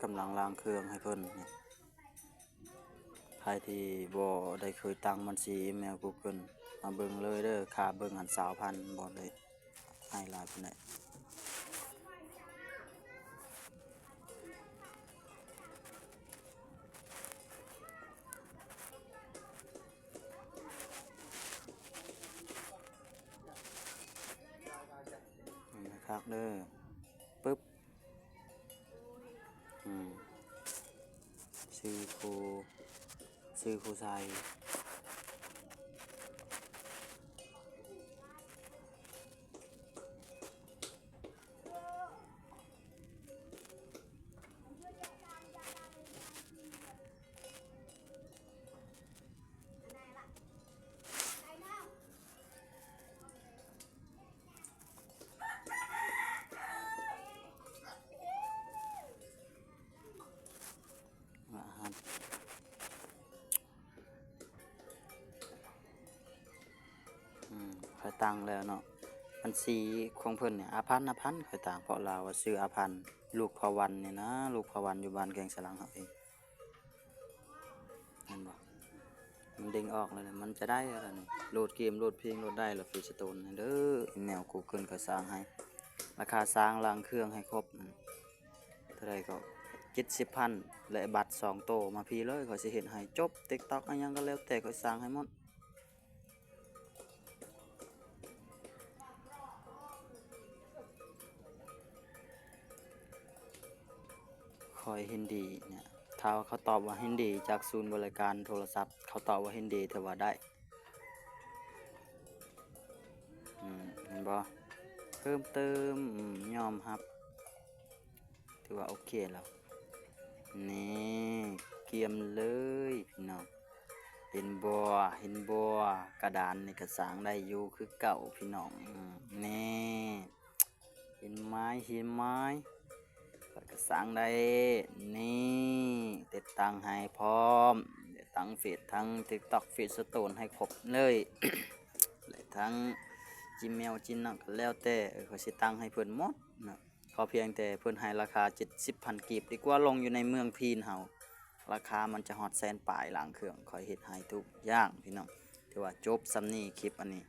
ກຳລັງລ້າງເຄື່ອງໃຫ້ເພິ່ນ. ໃຜທີ່ບໍ່ໄດ້ເຄີຍຕັ້ງບັນຊີອີເມວກູເກີນ ມາເບິ່ງເລີຍເດີ. ຄ່າເບິ່ງຫັ້ນຊາວພັນ ບໍ່ໄດ້ໃຫ້ຫຼາຍປານໃດ. ນີ້ນະຄັບເດີ. ປຶບ ອືມ ຊື່ຄູ ຊື່ຄູໄຊ. ອືມ ຂ້ອຍຕັ້ງແລ້ວເນາະ. ບັນຊີຂອງເພິ່ນນີ້ ອາພັນ ອາພັນ ຂ້ອຍຕັ້ງ ເພາະລາວວ່າຊື່ອາພັນ ລູກພະວັນນີ້ນະ ລູກພະວັນຢູ່ບ້ານແກ້ງສະຫຼັງເຮົາເອງ. ເຫັນບໍ່? ມັນເດ້ງອອກແລ້ວນະ ມັນຈະໄດ້ແລ້ວນີ້. ໂຫຼດເກມ ໂຫຼດເພງ ໂຫຼດໄດ້ແລ້ວ ຟຣີສະໂຕນເດີ. ອີເມວກູເກີນຂ້ອຍສ້າງໃຫ້ ລາຄາສ້າງລ້າງເຄື່ອງໃຫ້ຄົບ ເທົ່າໃດກໍ ເຈັດສິບພັນ ແລະ ບັດສອງໂຕ ມາພີ້ເລີຍ ຂ້ອຍຊິເຮັດໃຫ້ຈົບ. ຕິກຕັອກ ອີຫຍັງກໍແລ້ວແຕ່ ຂ້ອຍສ້າງໃຫ້ໝົດ. ຂ້ອຍເຫັນດີນະ ຖ້າເຂົາຕອບວ່າເຫັນດີຈາກສູນບໍລິການໂທລະສັບ ເຂົາຕອບວ່າເຫັນດີ ຖືວ່າໄດ້. ອືມ ເຫັນບໍ່? ເພີ່ມເຕີມ ອືມ ຍອມຮັບ ຖືວ່າໂອເຄແລ້ວ. ນີ້ ກຽມເລີຍພີ່ນ້ອງ. ເຫັນບໍ່? ເຫັນບໍ່? ກະດານນີ້ກະສ້າງໄດ້ຢູ່ຄືເກົ່າພີ່ນ້ອງ. ອືມ ນີ້ ເຫັນໄໝ? ເຫັນໄໝ? ຂ້ອຍກະສ້າງໄດ້. ນີ້ ຕິດຕັ້ງໃຫ້ພ້ອມ ທັງເຟສ ທັງຕິກຕັອກ ຟຣີສະໂຕນໃຫ້ຄົບເລີຍ ແລະ ທັງຈີເມວ ຈີນາ ກໍແລ້ວແຕ່ ຂ້ອຍຊິຕັ້ງໃຫ້ເພິ່ນໝົດນະ. ຂໍພຽງແຕ່ເພິ່ນໃຫ້ລາຄາເຈັດສິບພັນກີບ ດີກວ່າລົງຢູ່ໃນເມືອງພີນເຮົາ ລາຄາມັນຈະຮອດແສນປາຍ. ລ້າງເຄື່ອງ ຂ້ອຍເຮັດໃຫ້ທຸກຢ່າງພີ່ນ້ອງ. ຖືວ່າຈົບສ່ຳນີ້ ຄລິບອັນນີ້